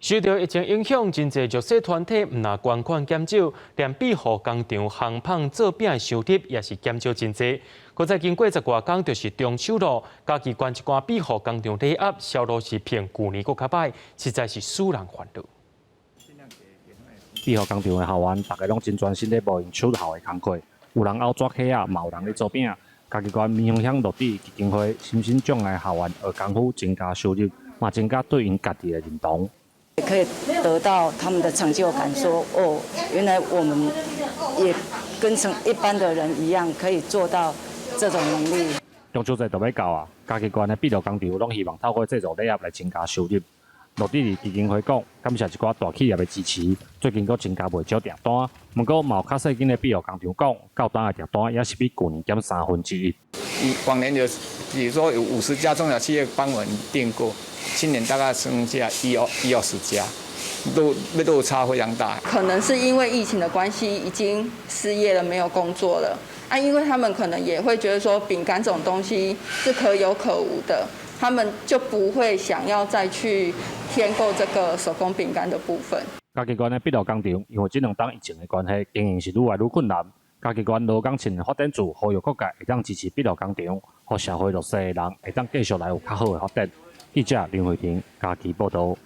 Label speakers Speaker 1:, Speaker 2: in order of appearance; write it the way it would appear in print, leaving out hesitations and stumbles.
Speaker 1: 受著疫情影響，真濟弱勢團體毋但捐款減少，連庇護工廠烘麭做餅的收入也是減少真濟。閣再經過十外工就是中秋囉，嘉義縣一寡庇護工廠禮盒銷路是比舊年閣較䆀，實在是使人煩惱。
Speaker 2: 庇護工廠的校園，逐家攏真專心咧無閒手頭的工課，有人拗紙殼仔，嘛有人咧做餅。嘉義縣民雄鄉樂智基金會心心障礙校園學功夫，增加收入，嘛增加對𪜶家己的認同。
Speaker 3: 可以得到他們的成就感，說哦，原來我們也跟成一般的人一樣，可以做到這種能力。
Speaker 2: 中秋節就欲到啊，嘉義縣的庇護工廠攏希望透過製作禮盒來增加收入。樂智基金會講，感謝一寡大企業的支持，最近閣增加袂少訂單。毋過，嘛有較細間的庇護工廠講，到單的訂單也是比舊年減一三分。
Speaker 4: 以往年有，比如說有50家中小企業幫我們訂購，今年大概剩下一二一二十家，落差非常大。
Speaker 5: 可能是因為疫情的關係，已經失業了，沒有工作了。啊，因為他們可能也會覺得說，餅乾這種東西是可有可無的，他們就不會想要再去添購這個手工餅乾的部分。
Speaker 2: 嘉義縣的庇護工廠，因為這兩冬疫情的關係，經營是愈來愈困難。嘉義縣勞工青年發展處呼籲各界會當支持庇護工廠，予社會弱勢的人會當繼續來有較好的發展。記者林慧婷嘉義報導。